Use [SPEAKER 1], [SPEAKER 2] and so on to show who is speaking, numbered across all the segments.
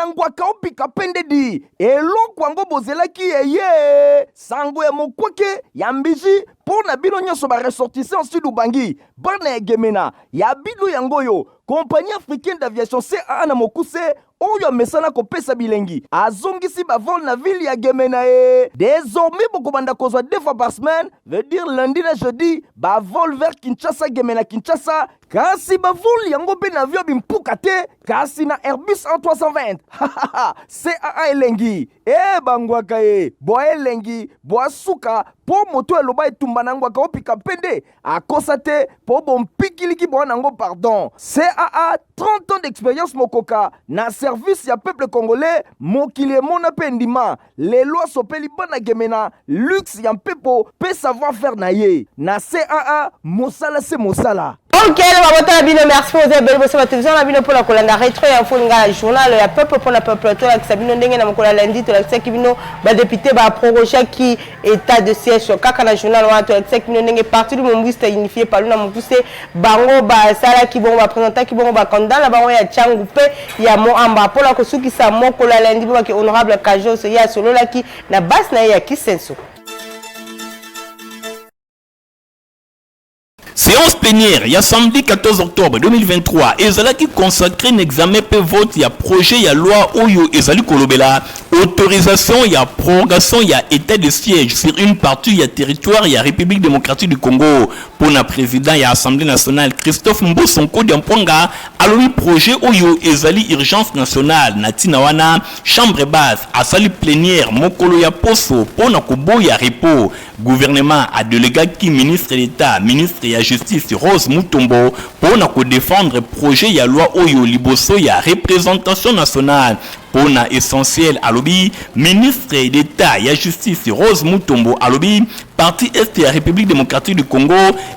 [SPEAKER 1] na ngwaka opika pende di eloko yango bozelaki eye sango ya mokwake ya mbiji mpo na bino nyonso ba ressortissants sud ubangi bana ya gemena ya bino yango oyo compagnie africaine d'aviation caa na mokuse oyo amesana kopesa bilengi azongisi bavol na ville ya gemena e désormais bokobanda kozwa deux fois par semaine veut dire lundi na jeudi bavol vers kinshasa gemena kinshasa kasi bavol yango mpe na avion bimpuka te kasi na airbus A320 caa elengi e bangwaka ye bwa elengi bwa suka mpo moto eloba etumba na ngwaka opika mpende akosa te mpo bompikiliki bwa nango pardon caa 30 ans d'expérience mokoka na service ya peuple congolais mokili emona mpe endima lelo asopeli bana gemena luxe ya mpepo mpe savoir faire na ye na caa mosala se mosala
[SPEAKER 2] Ok, babota na bino merci mpo oza ebele boso bato na bino mpona kolanda retro ya info lingala journal ya peuple mpona peuple tolakisa bino ndenge na mokolo ya lundi tolakisaki bino badepute baprorogeaki état de siège kaka na journal wana tolakisaki bino ndenge parti lumumbwiste unifié palu na mokuse bango basalaki bongo bapresentaki bongo bacandidat na bango ya Tshangu mpe ya Moamba mpona kosukisa mokolo ya lundi mpo baki honorable Kajos ye asololaki na base na ye ya Kisenso.
[SPEAKER 3] Séance plénière ya samedi 14 octobre 2023 ezalaki consacré na examen mpe vote ya projet ya loi oyo ezali kolobela autorisation ya prorogation ya état de siège sur une partie ya territoire ya République démocratique du Congo. Mpo na président ya Assemblée nationale Christophe Mboso Nkodia Mpwanga alobi projet oyo ezali urgence nationale. Na ntina wana chambre basse asali plénière mokolo ya poso mpo na koboya repos. Gouvernement adelegaki ministre d'Etat, ministre ya Justice Rose Mutombo mpo na kodefendre projet ya loi oyo liboso ya représentation nationale. Mpo na essentiel alobi ministre d'Etat ya Justice Rose Mutombo alobi partie est ya République démocratique du Congo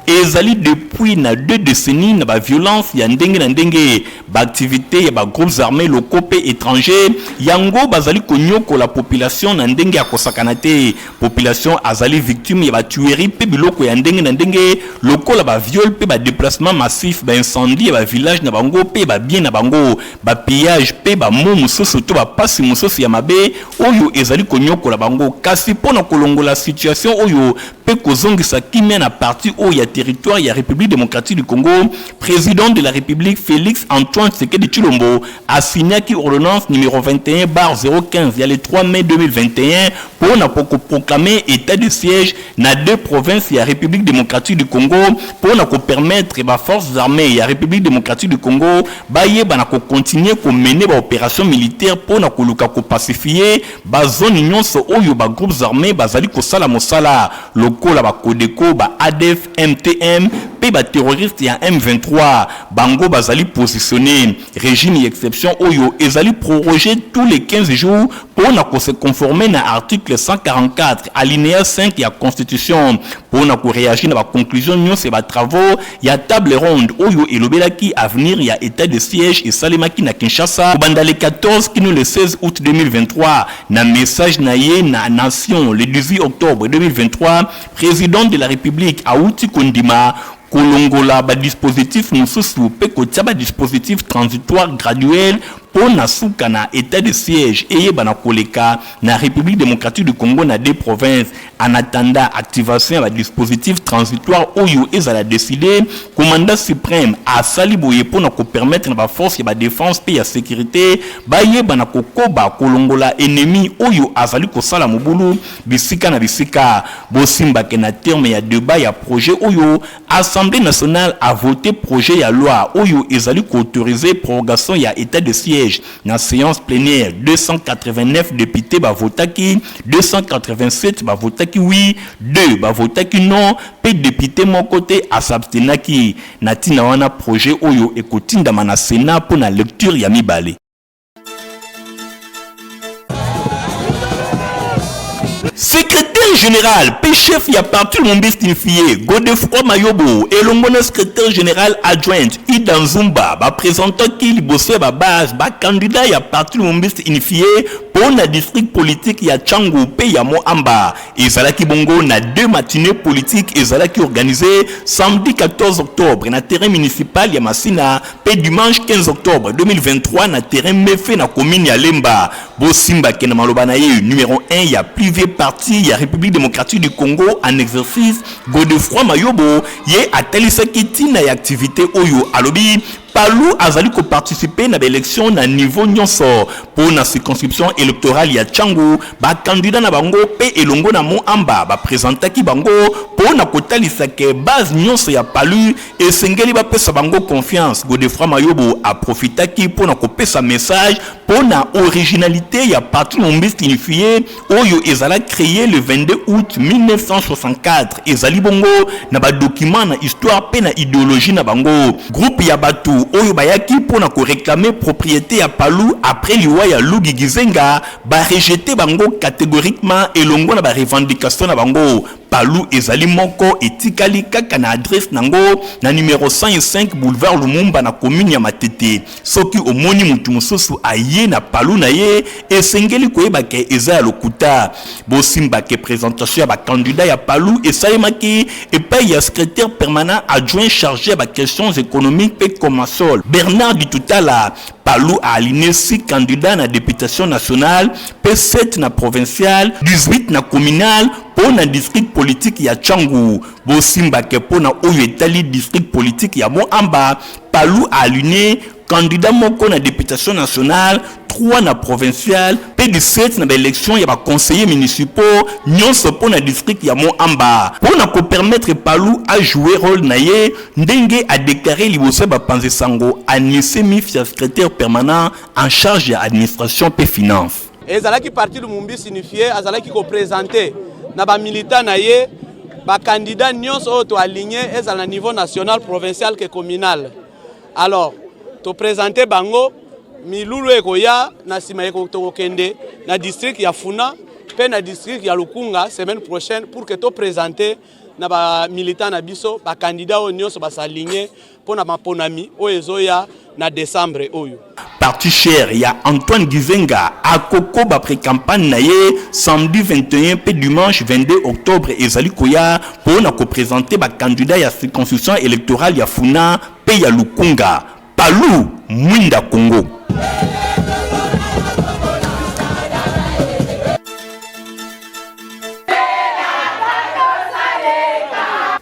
[SPEAKER 3] ezali depuis na deux décennies na ba violence ya ndenge na ndenge, ba activités ya ba groupes armés locaux mpe étrangers yango bazali konyokola population na ndenge ya kosakana te. Population azali victime ya ba tueries mpe biloko ya ndenge na ndenge lokola ba viol mpe ba déplacement massif, ba incendie ya ba village na bango mpe ba biens na bango, ba pillage mpe ba maux mosusu to ba pasi mosusu ya mabe oyo ezali konyokola bango. Kasi mpo na kolongola situation oyo mpe kozongisa kimia na partie oyo ya territoire ya République démocratique du Congo, Président de la République Félix Antoine Tshisekedi Tshilombo asignaki ordonnance numéro 21/015 ya le 3 mai 2021 mpo na koproclamer état de siège na deux provinces ya République démocratique du Congo mpo na kopermettre ba forces armées ya République démocratique du Congo bayeba na kocontinuer komener ba opération militaire mpo na koluka kopacifier ba zone nyonso oyo ba groupes armés bazali kosala mosala lokola ba Codeco, ba ADF, MTM mpe ba terroristes ya M23 bango bazali positionner. Régime ya exception oyo ezali prorogé tous les 15 jours mpo na kose conformer na article 144 alinéa 5 ya constitution mpo na koréagir na baconclusion nyonso ya batravaux ya table ronde oyo elobelaki avenir ya état de siège esalemaki na Kinshasa kobanda le 14 kino le 16 août 2023. Na message na ye na nation le 18 octobre 2023, président de la République auti kondima kolongola badispositif mosusu mpe kotia badispositif transitoire graduel mpo na suka na état de siège eyebana koleka na République démocratique du Congo na deux provinces. En attendant activation ya badispositif transitoire oyo ezala décidé, commandant suprême asali boye mpo na kopermettre na baforce ya badéfense mpe ya sécurité bayeba na kokoba kolongola ennemi oyo azali kosala mobulu bisika na bisika. Bosimbake na terme ya débat ya projet oyo, Assemblée nationale a voté projet ya loi oyo ezali koautoriser prorogation ya état de siège. Na séance plénière, 289 députés bavotaki, 287 bavotaki oui, 2 bavotaki non mpe député moko te asabstenaki. Na ntina wana projet oyo ekotindama na Sénat mpo na lecture ya mibale. Secrétaire Secrétaire général mpe chef ya parti Lumumbiste Unifié, Godefroid Mayobo, elongo na secrétaire général adjoint Ida Nzumba bapresentaki liboso ya ba base ba candidats ya parti Lumumbiste Unifié mpo na district politique ya Tshangu mpe ya Mont-Amba. Ezalaki bongo na deux matinées politiques ezalaki organise samedi 14 octobre na terrain municipal ya Masina mpe dimanche 15 octobre 2023 na terrain Mefe na commune ya Lemba. Bosimba ke na maloba na ye numero 1 ya plus vieux parti ya Republique democratique du Congo en exercice Godefroid Mayobo ye atalisaki ntina ya activite oyo alobi Palu azali ko participer na ba elections na niveau nyonso. Mpo na circonscription electorale ya Tshangu, ba candidats na bango mpe elongo na Mont-Amba ba presentaki bango mpo na kotalisa ke base nyonso ya Palu esengeli bapesa bango confiance. Godefroid Mayobo a profitaki mpo na kopesa message mpo na originalite ya Parti Lumumbiste Unifie oyo ezala cree le 22 août 1964. Ezali bongo na ba documents na histoire mpe na ideologie na bango. Groupe ya batu oyo bayaki mpo na ko reclamer propriete ya Palu après liwa ya Lugi Gizenga, ba rejeter bango categoriquement elongo na ba revendications na bango. Palu ezali moko etikali kaka na adresse nango na numero 105 boulevard Lumumba na commune ya Matete. Soki omoni mutu mosusu aye na palu na ye, esengeli koyeba ke eza ya lokuta. Bosimba ke presentation ya ba candidats ya palu esalemaki epayi ya secretaire permanent adjoint charge ya ba questions economiques pe commercial Bernard Ditutala. Palu a aligner 6 candidats na deputation nationale pe 7 na provincial, 18 na communal po na district politique ya Tshangu. Bosimba ke po na oyo etali district politique ya Mont-Amba, Palu a aligner candidat moko na deputation nationale, 3 na provincial pe 17 na ba elections ya ba conseillers municipaux, nionso po na district ya Mont-Amba. Po na ko permettre Palu a jouer role na ye ndenge a declarer liboso ya bapanzi sango Anise Mifia, secretaire permanent en charge ya administration pe finance.
[SPEAKER 4] Ezalaki parti Lumumbi signifie azalaki ko presenter na ba militants na ye ba candidats nyonso oyo to aligner ezala na niveau national, provincial que communal. Alors to presenter bango milulu ekoya na sima tokokende na district ya Funa pe na district ya Lukunga semaine prochaine pour que to presenter na ba militants na biso ba candidats oyo nyonso ba s'aligner mpo na maponami oyo ezoya na decembre oyo.
[SPEAKER 3] Parti cher ya Antoine Gizenga akokoba pre-campagne na ye samedi 21 mpe dimanche 22 octobre ezali koya mpo na ko presenter ba candidats ya circonscription electorale ya Funa mpe ya Lukunga. Palu, Mwinda Congo.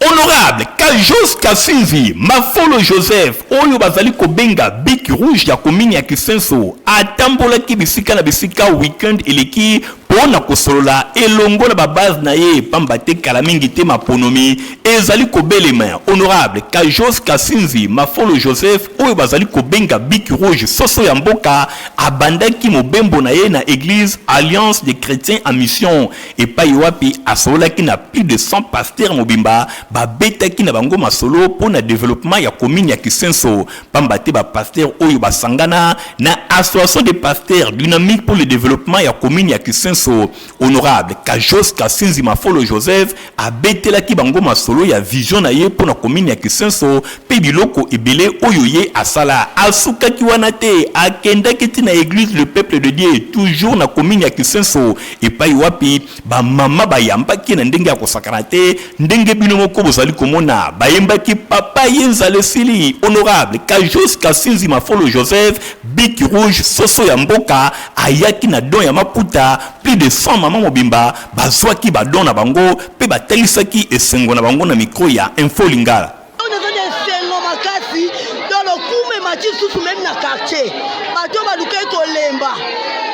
[SPEAKER 3] Honorable Kajos Kasinzi Mafolo Joseph oyo bazali kobenga Bic Rouge ya commune ya Kisenso atambolaki bisika na bisika week-end eleki mpo na kosolola elongo na ba base na ye pamba te kala mingi te maponomi ezali kobelema. Honorable Kajos Kasinzi Mafolo Joseph oyo bazali kobenga Bic Rouge soso ya mboka Abandaki mobembo na ye na eglise Alliance des Chretiens en Mission epayi wapi asololaki na plus de 100 pasteurs mobimba babetaki na bango masolo mpo na developpement ya commune ya Kisenso pamba te ba pasteurs oyo basangana na Association des pasteurs dynamique pour le développement ya commune ya Kisenso. Honorable Kajos Kasinzi Mafolo Joseph abetelaki bango masolo ya vision na ye mpo na commune ya Kisenso mpe biloko ebele oyo ye asala. Asukaki wana te, akendaki ti na eglise Le Peuple de Dieu toujours na commune ya Kisenso epayi wapi ba mama bayambaki ye na ndenge ya kosakana te ndenge bino moko bozali komona. Bayembaki Papa ye nzala esili. Honorable Kajos Kasinzi Mafolo Joseph Bic rouge soso ya mboka ayaki na don ya maputa plus de 100 mama mobimba bazwaki ba don na bango pe batalisaki esengo na bango na micro ya Info Lingala.
[SPEAKER 5] Oyo naza na esengo makasi to lokumu emati lisusu meme na quartier bato balukaki kolemba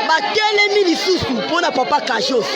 [SPEAKER 5] batelemi lisusu mpo na papa kajos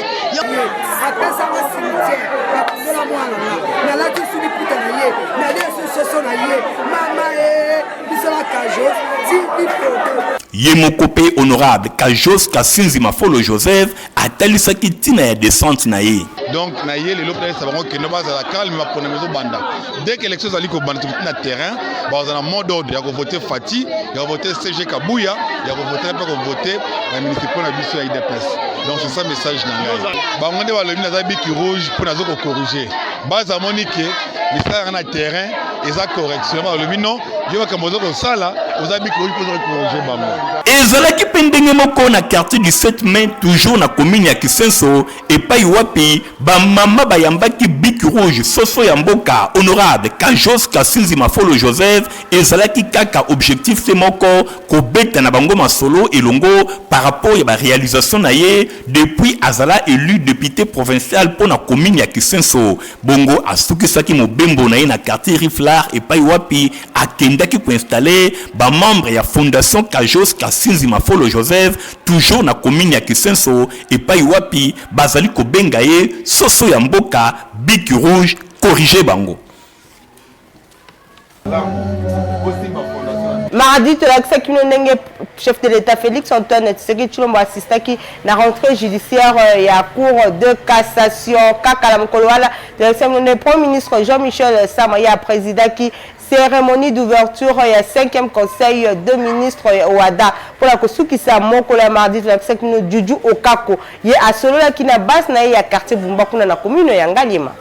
[SPEAKER 6] apesanga cimetière nakundola mwana nga nalati su liputa na ye nalie su soso na ye mama e biso na kajos ti lipoto
[SPEAKER 3] Ye moko mpe honorable Kajos Kasinzi Mafolo Joseph atalisaki ntina ya descente na ye.
[SPEAKER 7] Donc na ye lelo mpe bango kende bazala calme maponami ezobanda dès que élection ezali kobanda tokuti na terrain bazala na mot d'ordre ya kovote Fati ya kovote CG Kabuya ya kovote mpe kovote ba municipaux na biso ya UDPS. Donc c'est ça message na ngai. Bango nde balobi naza biki rouge mpo nazo kocorrige base, amoni ke misala yanga na terrain eza correction. Balobi non, yo makambo oza kosala, oza biki rouge mpo oza kocorrige bango.
[SPEAKER 3] Ezalaki mpe ndenge moko na quartier du 7 mai, toujours na commune ya Kisenso, epai wapi bamama bayambaki bic rouge, soso ya mboka, honorable Kajos Kasinzi Mafolo Joseph. Ezalaki kaka objectif se moko, kobeta na bango masolo elongo par rapport ya baréalisation na ye depuis azala élu député provincial mpo na commune ya Kisenso. Bongo asukisaki mobembo na ye na quartier Riflar, epai wapi akendaki koinstaller bamembre ya fondation Kajos Kasinzi Mafolo Joseph, toujours na commune ya Kisenso, epai wapi bazali kobenga ye soso ya mboka, bic rouge, corrige bango.
[SPEAKER 2] Mardi, tolakisaki bino ndenge chef de l'État Félix Antoine Tshisekedi Tshilombo assistaki na rentrée judiciaire ya Cour de cassation. Kaka na mokolo wana, tolakisaki bino ndenge Premier ministre Jean-Michel Sama ye aprésidaki cérémonie d'ouverture ya 5e conseil de ministre OHADA. Mpona kosukisa mokolo ya mardi, tolakisaki bino Juju Okako, ye asololaki na base na ye ya quartier Bumba, kuna na commune ya Ngaliema.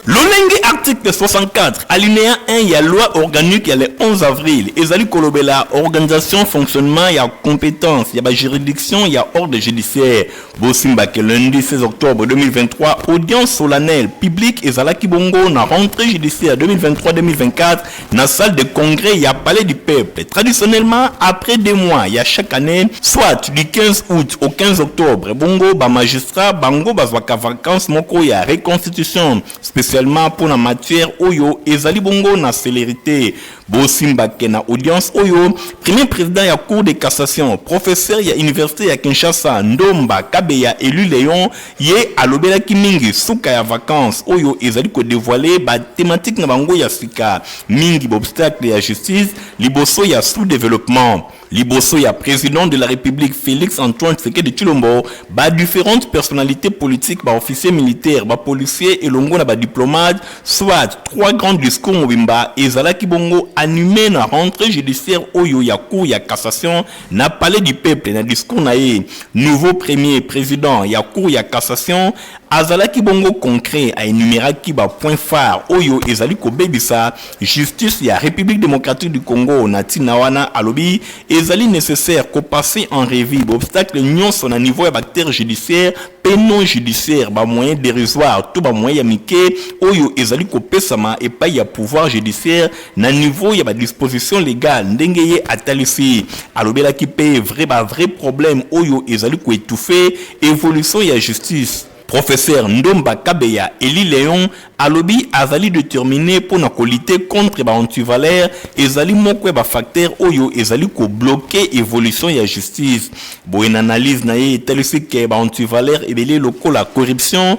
[SPEAKER 3] Lolenge article 64 alinéa 1 ya loi organique ya le 11 avril ezali kolobela organisation, fonctionnement ya compétence ya bajuridiction ya ordre judiciaire, bosimbake lundi 16 octobre 2023, audience solennelle publique ezalaki bongo na rentrée judiciaire 2023-2024 na salle de congrès ya Palais du Peuple. Traditionnellement, après 2 mois ya chaque année, soit du 15 août au 15 octobre, bongo bamagistrat bango bazwaka vacances moko ya reconstitution, spécialement mpona matière oyo ezali bongo na célérité. Bosimbake na audience oyo, premier président ya Cour de cassation, professeur ya université ya Kinshasa, Ndomba Kabeya Elu Léon, ye alobelaki mingi suka ya vacances oyo ezali kodévoiler bathématique na bango ya sika mingi, baobstacle ya justice liboso ya sous-développement. Liboso ya président de la République Félix Antoine Tshisekedi Tshilombo, badifférentes personnalités politiques, baofficier militaire, bapolicier elongo na badiplomate, soit trois grands discours mobimba ezalaki bongo animé na rentrée judiciaire oyo ya Cour ya cassation na Palais du Peuple. Na discours na ye, nouveau premier président ya Cour ya cassation azalaki bongo concret, aénuméraki bapoint phare oyo ezali kobebisa justice ya République démocratique du Congo. Na ntina wana, alobi ezali nécessaire kopasser en revue baobstacle nyonso na niveau ya baacteur judiciaire mpe non judiciaire, bamoyen dérisoire to bamoyen ya mike oyo ezali kopesama epai ya pouvoir judiciaire na niveau ya badisposition légale. Ndenge ye atalisi, alobelaki mpe vrai bavrai problème oyo ezali koétouffer évolution ya justice. Professeur Ndomba Kabeya Eli Léon alobi azali déterminé mpo na kolutter contre baantivaleur, ezali moko ya bafacteur oyo ezali kobloquer évolution ya justice. Boye na analyse na ye, etalisi ke baantivaleur ebele lokola corruption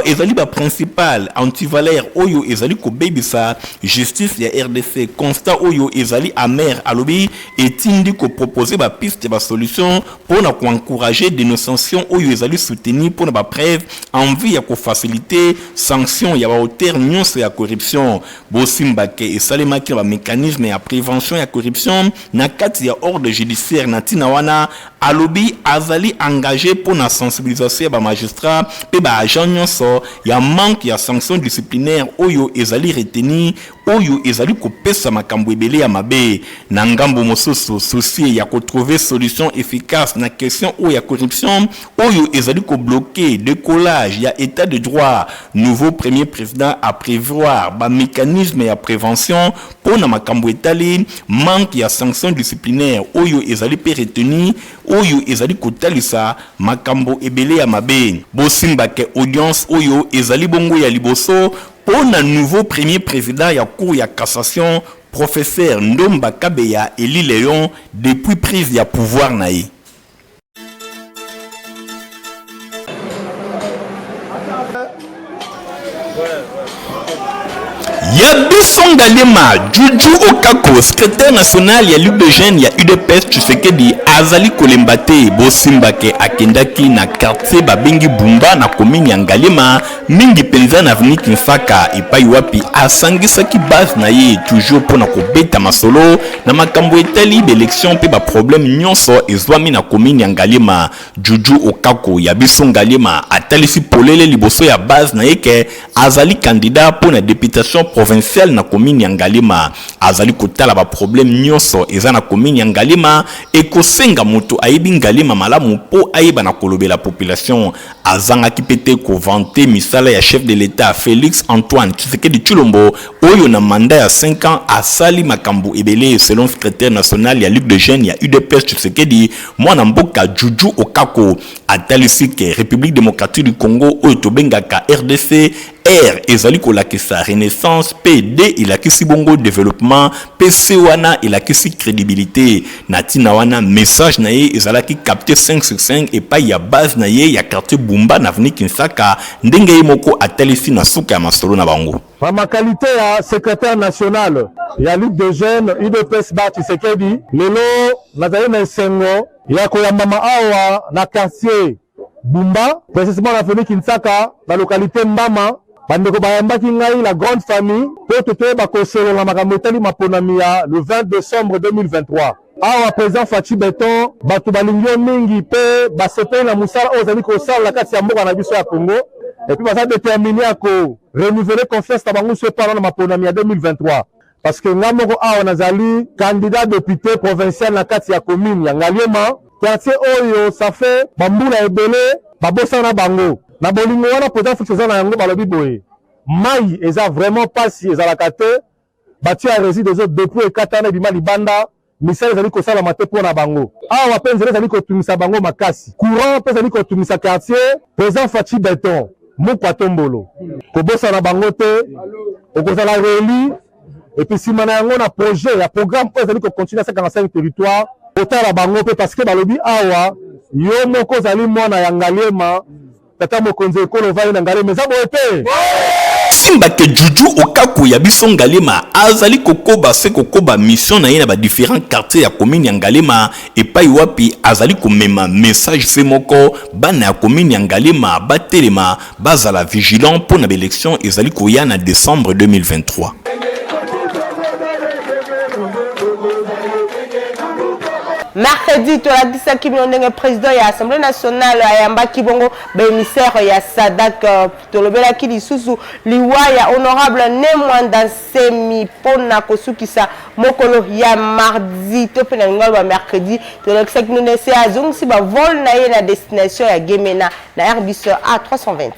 [SPEAKER 3] ezali baprincipal antivaleur oyo ezali kobebisa justice ya RDC. Constat oyo ezali amer, alobi etindi kopropose bapiste ya basolution mpo na koencourager dénonciation oyo ezali soutenu mpo na bapreuve en vue ya kofaciliter sanction ya baauteur nyonso ya corruption. Bosimbake esalemaki na bamécanisme ya prévention ya corruption na kati ya ordre judiciaire. Na ntina wana, alobi azali engagé mpo na sensibilisation ya bamagistrat mpe baagent nyonso ya manque ya sanction disciplinaire oyo ezali retenu, oyo ezali kopesa makambo ebele ya mabe. Na ngambo mosusu, souci ya kotrouver solution efficace na question oyo ya corruption oyo ezali kobloquer décollage ya état de droit, nouveau premier président à prévoir bamécanisme ya prévention mpo na makambo etali manque ya sanction disciplinaire oyo ezali mpe retenu, oyo ezali kotalisa makambo ebele ya mabe. Bosimbake audience oyo ezali bongo ya liboso mpo na nouveau premier président ya Cour ya cassation, professeur Ndomba Kabeya Eli Léon, depuis prise ya pouvoir na ye. Ya biso Ngaliema, Juju Okako, secrétaire national ya Ligue de jeunes ya UDPS Tshisekedi azali kolemba te. Bosimba ke akendaki na quartier babengi Bumba na commune ya Ngaliema, mingi mpenza na avenue Kinsaka, epai wapi asangisaki base na ye toujours mpo na kobeta masolo na makambo etali b'election mpe ba problème nyonso ezwami na commune ya Ngaliema. Juju Okako ya biso Ngaliema atalisi polele liboso ya base na ye ke azali candidat mpo na deputation provinciale na commune ya Ngaliema. Azali kotala ba problème nyonso eza na commune ya Ngaliema, ekosenga moto ayebi Ngaliema malamu mpo ayeba na kolobela population. Azangaki mpe te ko vanter misala ya chef de l'Etat Felix Antoine Tshisekedi Tshilombo oyo na mandat ya 5 ans asali makambo ebele, selon secretaire national ya Ligue de jeunes ya UDPS Tshisekedi, mwana mboka Juju Okako. Atalisi ke République démocratique du Congo oyo tobengaka RDC, R ezali kolakisa renaissance, pe D elakisi bongo développement, pe C wana elakisi crédibilité. Na ntina wana message na ye ezalaki capté 5 sur 5 epai ya base na ye ya quartier Bumba na avenue Kinsaka, ndenge ye moko atalisi na suka ya masolo na bango.
[SPEAKER 8] Par ma qualité ya secrétaire national ya Ligue de jeunes UDPS Bar Tshisekedi, lelo nazali na esengo ya koyambama awa na quartier Bumba, précisément na avenue Kinsaka, na localité Mbama. Bandeko bayambaki ngai, la grande famille, mpo to toyeba kosolola makambo etali maponami ya le 20 décembre 2023. Awa président Fatshi Beton, bato balingi yo mingi mpe basepeli na mosala oyo ozali kosala na kati ya mboka na biso ya Congo, et puis baza déterminé ya ko renouveler confiance na bango so epana na maponami ya 2023, parce que nga moko awa nazali candidat député provincial na kati ya commune ya Ngaliema. Quartier oyo, ça fait bambula ebele babosana bango. Na bolingo wana président Félix eza na yango, balobi boye: mai eza vraiment mpasi, ezalaka te. Batia ya Regideso depuis ekatana, ebima libanda, misala ezali kosalama te mpo na bango. Awa mpe nzela ezali kotungisa bango makasi, courant mpe ezali kotungisa quartier. Président Fatshi Beton, mokwa tombolo, kobosana bango te, okozala réélu. Et puis nsima na yango, na projet ya programme oyo ezali kocontinue 55 territoire, kotala bango mpe, parce que balobi awa yo moko ozali mwana ya Ngaliema. Tata mokonzi ekolo ovandi na Ngaliema, eza boye te?
[SPEAKER 3] Simba ke Juju Okako ya biso Ngaliema azali kokoba se kokoba mission na ye na badifférent quartier ya commune ya Ngaliema, epai wapi azali komema message se moko: bana ya commune ya Ngaliema batelema, bazala vigilant mpo na baélection ezali koya na décembre 2023.
[SPEAKER 2] Mercredi, tolakisaki bino ndenge président ya Assemblée nationale ayambaki bongo baémissaire ya SADC. Tolobelaki lisusu liwa ya honorable Ne Mwanda Nsemi. Mpona kosukisa mokolo ya mardi to mpe na lingalo ba mercredi, tolakisaki bino ndenge azongisi bavol na ye na destination ya Gemena na Airbus A320.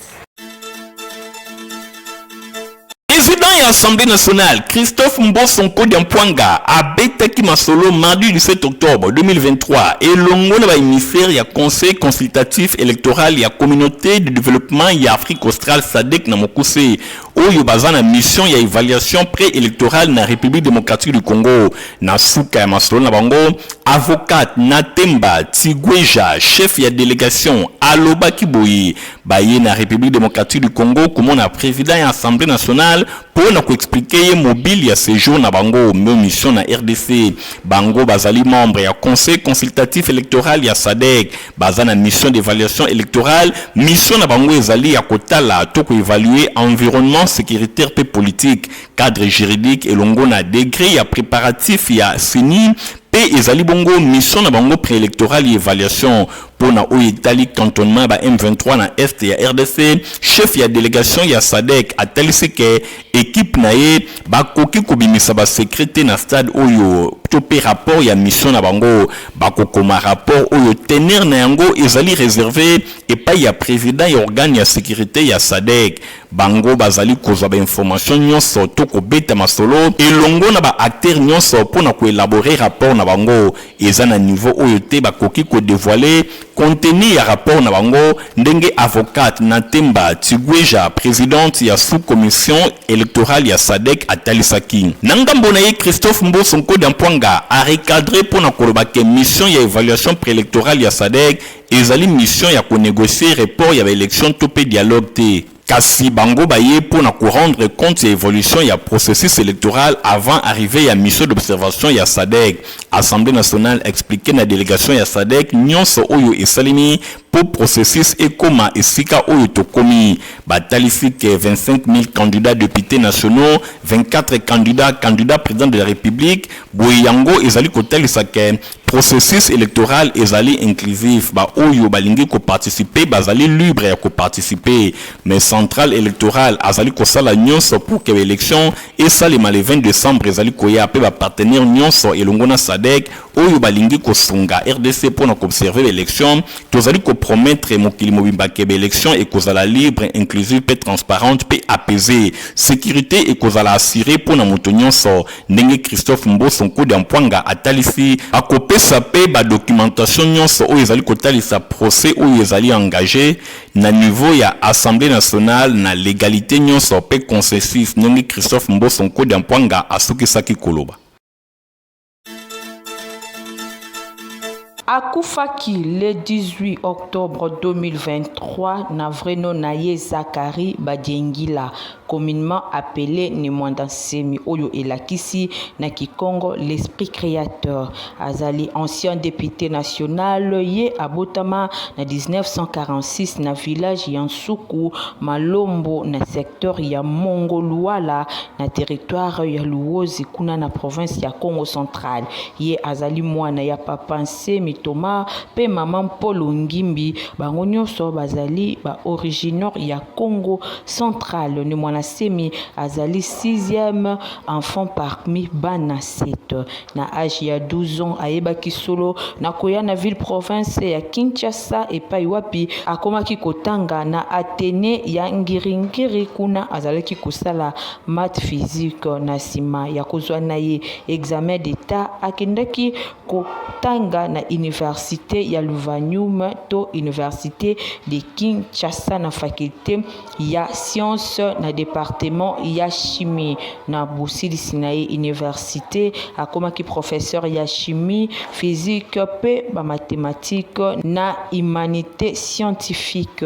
[SPEAKER 3] Président ya Assemblée nationale Christophe Mboso Nkodia Mpwanga abetaki masolo mardi 17 octobre 2023 elongo na baémissaire ya Conseil consultatif électoral ya Communauté de développement ya Afrique australe, SADC na mokuse, oyo baza na mission ya évaluation préélectorale na République démocratique du Congo. Na suka ya masolo na bango, avocate Natemba Tigweja, chef ya délégation, alobaki boye: baye na République démocratique du Congo komona président ya Assemblée nationale mpo na koexpliquer ye mobile ya séjour na bango mo mission na RDC. Bango bazali membre ya Conseil consultatif électoral ya SADC, baza na mission d'évaluation électorale. Mission na bango ezali ya kotala to koévaluer environnement sécuritaire mpe politique, cadre juridique elongo na degré ya préparatif ya CENI, mpe ezali bongo mission na bango préélectorale ya évaluation. Mpo na oyo etali cantonnement ya ba M23 na est ya RDC, chef ya délégation ya SADC atalisi ke équipe na ye bakoki kobimisa basecret te na stade oyo to mpe rapport ya mission na bango. Bakokoma rapport oyo teneur na yango ezali réservé epai ya président ya organe ya sécurité ya SADC. Bango bazali kozwa bainformation nyonso to kobeta masolo elongo na baacteur nyonso mpo na koélaborer rapport na bango. Eza na niveau oyo te bakoki kodévoiler contenu ya rapport na bango, ndenge avocate Natemba Tigweja, présidente ya sous-commission électorale ya SADC, atalisaki. Na ngambo na ye, Christophe Mboso Nkodia Mpwanga arecadrer mpo na koloba ke mission ya évaluation préélectorale ya SADC ezali mission ya konégocier report ya baélection to mpe dialogue te. Kasi bango baye mpo na ko rendre compte ya evolution ya processus electoral avant arrivee ya mission d'observation ya sadc. Assemblee nationale expliquer na delegation ya sadc nionso oyo esalemi mpo processus ekoma esika oyo tokomi. Batalisi que 25.000 candidats deputes nationaux, 24 candidats candidats president de la Republique, boye yango ezali kotalisa que Processus electoral ezali inclusif, ba oyo balingi ko participer bazali libre ya ko participer, mais centrale electorale azali kosala nionso pour que ba elections esalema le 20 decembre ezali koya pe ba partenaires nionso elongo na SADC oyo balingi kosunga rdc pona ko observer ba elections, tozali ko promettre mokili mobimba que ba elections ekozala libre, inclusive pe transparente pe apaisee. Securite ekozala assuree pona moto nionso. Ndenge Christophe Mboso Nkodia Mpuanga atalisi, akopesa pe ba documentation nionso oyo ezali kotalisa procès oyo ezali engage na niveau ya Assemblee nationale na legalite nionso pe consensus, ndenge Christophe Mboso Nkodia Mpuanga asukisaki koloba.
[SPEAKER 9] Akufaki le 18 octobre 2023 na vrai nom na ye Zacharie Badiengila, communement appele Ne Muanda Nsemi oyo elakisi na kikongo l'esprit createur. Azali ancien depute national, ye abotama na 1946 na village ya Nsuku Malombo na secteur ya Mongo Luala na territoire ya Luozi kuna na province ya Kongo Central. Ye azali mwana ya papa Nsemi Thomas pe mama Mpolo Ngimbi, bango nionso bazali ba originaires ya Kongo Central. Ne Mwana Nsemi azali sixième enfant parmi bana sept. Na age ya 12 ans ayebaki solo na koya na ville province ya Kinshasa epai wapi akomaki kotanga na Athenee ya Ngiri-Ngiri kuna azalaki kosala math physique. Na sima ya kozwa na ye examen d'etat akendaki kotanga na universite ya Lovanium to universite de Kinshasa na faculte ya science na departement ya chimie. Na bosilisi na ye universite, akomaki professeur ya chimie, physique mpe ba mathematiques na humanite scientifique.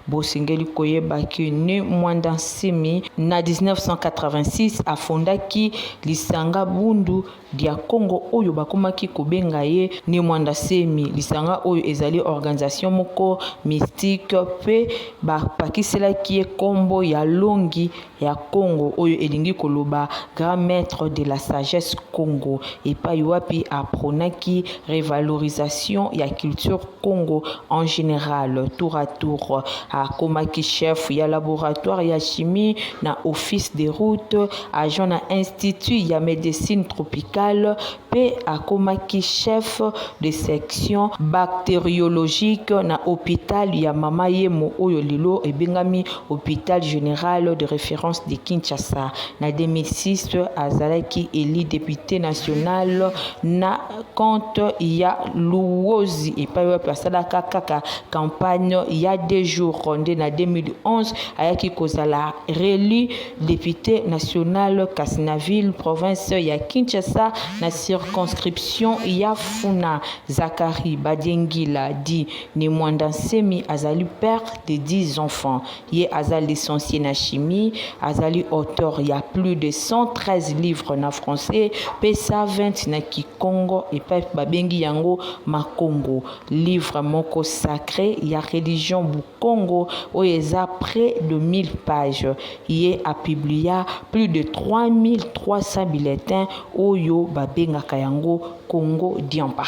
[SPEAKER 9] Bosengeli koyeba que Ne Muanda Nsemi na 1986 afondaki lisanga Bundu dia Kongo oyo bakomaki kobenga ye Ne Muanda Nsemi. Lisanga oyo ezali organisation moko mystique mpe bapakiselaki ye kombo ya Longi ya Kongo oyo elingi koloba Grand Maitre de la Sagesse Kongo epayi wapi a pronaki revalorisation ya culture Kongo en general. Tour à tour akomaki chef ya laboratoire ya chimie na Office des routes, agent na Institut ya medecine tropicale mpe akomaki chef de section bacteriologique na hopital ya Mama Yemo oyo lelo ebengami Hopital general de reference de Kinshasa. Na 2006, azalaki elu depute national na compte ya Luozi epai wapi asalaka kaka campagne ya deux jours. Nde na 2011 ayaki kozala reelu depute national kasi na ville province ya Kinshasa na circonscription ya Funa. Zacharie Badiengila dit Ne Muanda Nsemi azali père de 10 enfants. Ye aza licencie na chimie, azali auteur ya plus de 113 livres na français pe 120 na kikongo epai babengi yango makongo. Livre moko sacre ya religion bukongo oyo eza près de 1000 pages. Ye a publia plus de 3300 bulletins oyo babengaka yango Kongo Diampa.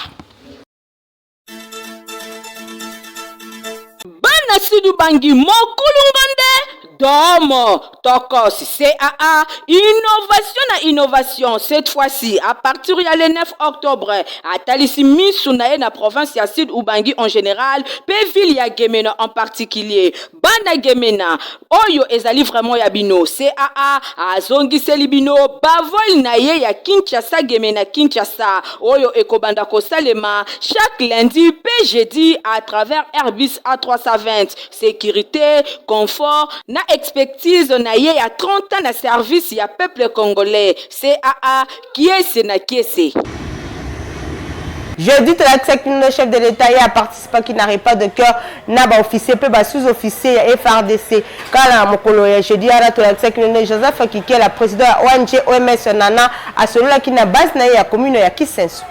[SPEAKER 9] Bana Sud Ubangi mokulunga nde Domo Tokos CAA innovation na innovation cette fois-ci à partir ya le 9 octobre atalisi misu na ye na province ya Sud Ubangi en général pe ville ya Gemena en particulier. Bana Gemena oyo ezali vraiment ya bino CAA azongiseli bino ba vol na ye ya Kinshasa Gemena Kinshasa oyo ekobanda kosalema chaque lundi pe jeudi à travers Airbus A320 securite, confort na expertise na ye ya 30 ans na service ya peuple congolais CAA kiese na kiese.
[SPEAKER 2] Jeudi tolakisaki bino chef de l'Etat ye aparticipaki na repas de cœur na ba officiers mpe ba sous-officiers ya FARDC. Kala na mokolo ya jeudi wana tolakisaki bino nde Joseph Kikela, president ya ONG OMS Nana, asololaki na base na ye ya commune ya Kisenso.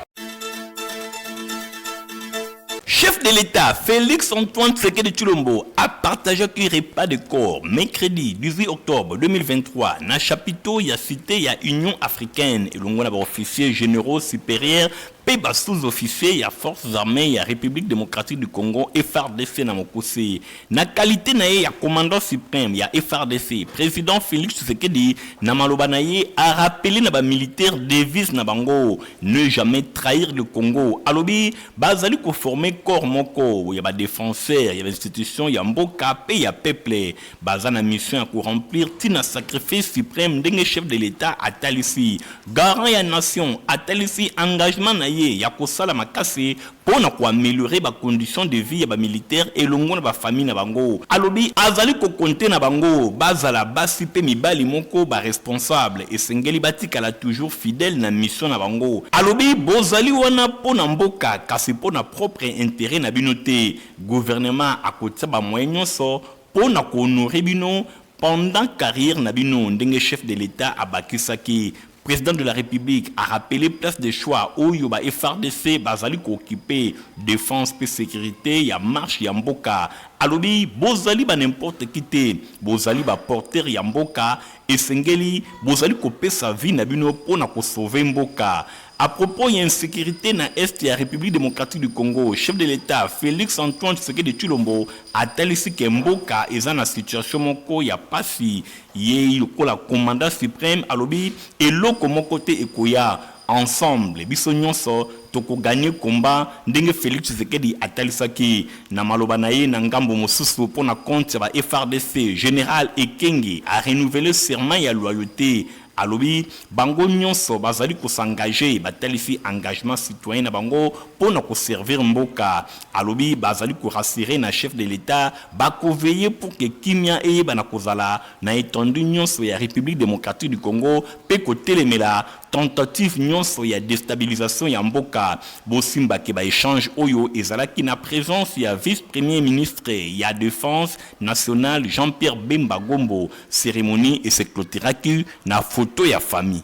[SPEAKER 3] Chef de l'État Félix Antoine Tshisekedi Tshilombo a partagé un repas de corps mercredi 18 octobre 2023 na chapiteau ya cité ya Union africaine elongo na ba officiers généraux supérieurs mpe ba sous-officiers ya forces armées ya République démocratique du Congo FARDC na mokuse. Na qualité na ye ya commandant suprême ya FARDC, président Félix Tshisekedi na maloba na ye a rappelé na ba militaires devise na bango ne jamais trahir le Congo. Alobi bazali ko former corps moko ya ba défenseurs ya ba institutions ya mboka pe ya peuple. Baza na mission ya ko remplir ti na sacrifice supreme ndenge chef de l'Etat atalisi. Garant ya nation atalisi engagement na ye ya kosala makasi po na ko ameliorer ba conditions de vie ya ba militaires elongo na ba familles na bango. Alobi azali ko compter na bango bazala basi pe mibali moko ba responsables, esengeli batikala toujours fidèles na mission na bango. Alobi bozali wana po na mboka kasi po na propre interet na bino te. Gouvernement akotia ba moyens nionso po na ko honorer bino pendant carrière na bino, ndenge chef de l'Etat abakisaki. President de la Republique a rappeler place de choix oyo ba FARDC bazali ko occuper, defense pe securite ya marche ya mboka. Alobi bozali ba n'importe qui te, bozali ba porteurs ya mboka, esengeli bozali kopesa vie na bino po na ko sauver mboka. À propos ya insecurite na Est ya Republique democratique du Congo, chef de l'Etat Felix Antoine Tshisekedi Tshilombo atalisi ke mboka eza na situation moko ya pasi. Ye lokola commandant supreme alobi eloko moko te ekoya, ensemble biso nionso toko gagner combat ndenge Felix Tshisekedi atalisaki na maloba na ye. Na ngambo mosusu mpo na compte ya ba FARDC, general Ekenge a renouveler serment ya loyaute. Alobi bango nionso bazali ko s'engager, batalisi engagement citoyen na bango mpo na ko servir mboka. Alobi bazali ko rassurer na chef de l'Etat, bako veiller pour que kimia eyebana kozala na etendue nionso ya Republique democratique du Congo mpe kotelemela tentative nionso ya destabilisation ya mboka. Bosimba ke ba echanges oyo ezalaki na presence ya vice-premier ministre ya Defense nationale Jean-Pierre Bemba Gombo. Ceremonie e se cloturaki na photo ya famille.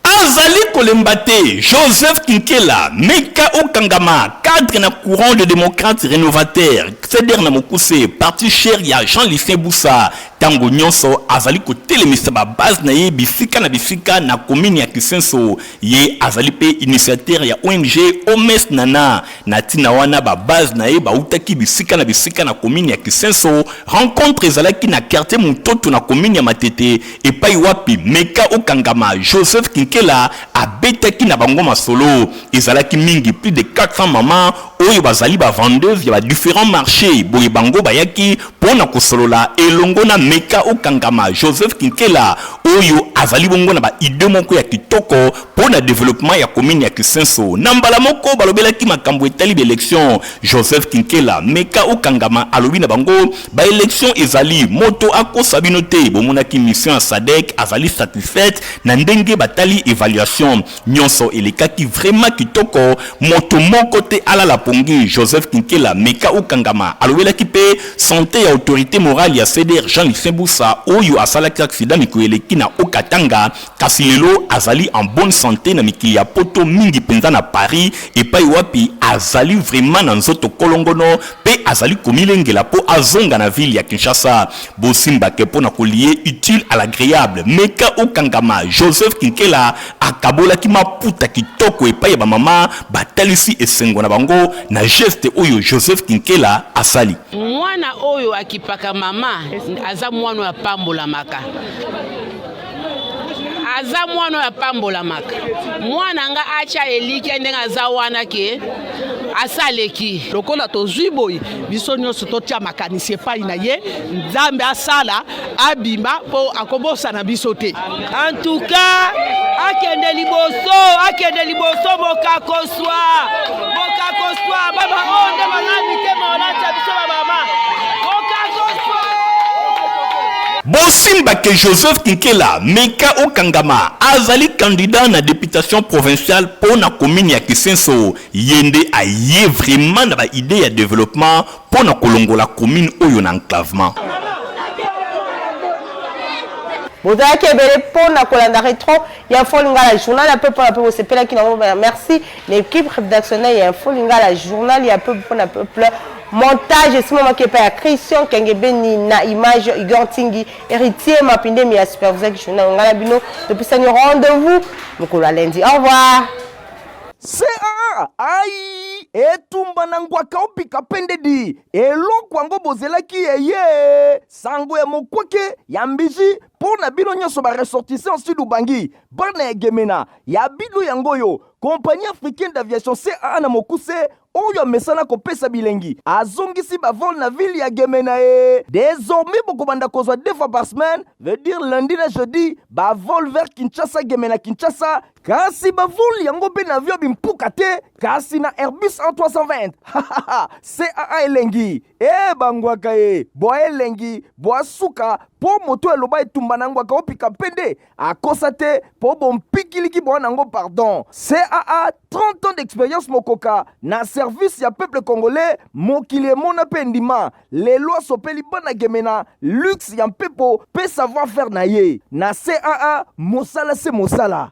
[SPEAKER 3] Azali kolemba te, Joseph Kinkela, meka okangama, cadre na courant de democrates renovateurs, CDR na mokuse, parti cher ya Jean-Lucien Bussa, Tango nyonso azali kotelemisa ba base na ye bisika na bisika na commune ya Kisenso. Ye azali mpe initiateur ya ong Omes Nana. Na tina wana ba base na ye bawutaki bisika na bisika na commune ya Kisenso. Rencontre ezalaki na quartier Mutoto na commune ya Matete epayi wapi Meka Okangama Joseph Kinkela abetaki na bango masolo. Ezalaki mingi plus de 400 mamans oyo bazali ba vendeuses ya ba differents marches. Boye bango bayaki mpo na kosolola elongo na Meka Okangama Joseph Kinkela oyo azali bongo na ba idees moko ya kitoko mpo na developpement ya commune ya Kisenso. Na mbala moko balobelaki makambo etali ba elections. Joseph Kinkela Meka Okangama alobi na bango ba elections ezali moto akosa bino te, bomonaki mission ya SADC azali satisfaite na ndenge batali evaluation. Nionso elekaki vraiment kitoko, moto moko te alala pongi. Joseph Kinkela meka okangama alobelaki pe sante ya autorite morale ya CDR Jean Lucien Bussa oyo asalaki accident mikolo eleki na Haut Katanga kasi lelo azali en bonne sante na mikili ya poto mingi penza na Paris epayi wapi azali vraiment na nzoto kolongono pe azali komilengela po azonga na ville ya Kinshasa. Bosimba ke po na ko lier utile à l'agreable, meka okangama Joseph Kinkela akabolaki maputa kitoko epai ya ba mama batalisi esengo na bango na geste oyo Joseph Kinkela asali.
[SPEAKER 10] Mwana oyo akipaka mama aza mwana oyo apambolamaka. Aza mwana oyo apambolamaka. Mwana nga atya elikya ndenge aza wana ke asaleki.
[SPEAKER 11] Lokola tozwi boye, biso nyonso totya makanisi epai na ye, Nzambe asala abima mpo akobosana biso te.
[SPEAKER 12] En tout cas, akende liboso, akende liboso mokakoswa, mokakoswa baba oyo nde baza mitema olata biso ba mama mokakoswa.
[SPEAKER 3] Bosimba ke Joseph Kinkela meka okangama azali candidat na deputation provinciale po na commune ya Kisenso ye nde aye vraiment na ba idees ya developpement po na kolongola commune oyo na enclavement.
[SPEAKER 2] Bozalaki ebele mpo na kolanda retro ya Info Lingala journal ya peuple na peuple bosepelaki nango merci na equipe rédactionnelle ya Info Lingala journal ya peuple mpo na peuple montage esimamaki epai ya Christian Kengebeni na image Igor Ntingi Héritier Mapindemi ya supervisaki journal ngai na bino topesani rendez-vous mokolo ya lundi au revoir.
[SPEAKER 1] CAA ai etumba na ngwaka opika pendedi eloko yango bozelaki eye sango ya mokwake ya mbiji mpo na bino nyonso ba ressortissants sud ubangi bana ya gemena ya bino yango oyo compagnie africaine d'aviation CAA na mokuse oyo amesana kopesa bilengi azongisi bavol na ville ya gemena e désormais bokobanda kozwa deux fois par semaine veut dire lundi na jeudi bavol vers kinshasa gemena kinshasa kasi bavol yango mpe na avion bimpuka te kasi na airbus A320 caa elengi e bangwaka ye bwa elengi bwa suka mpo moto eloba etumba na ngwaka opika mpe nde akosa te mpo bompikiliki bwa nango pardon caa 30 ans d'expérience mokoka na service ya peuple congolais mokili emona mpe endima lelo asopeli bana gemena luxe ya mpepo mpe savoir faire na ye na caa mosala se mosala.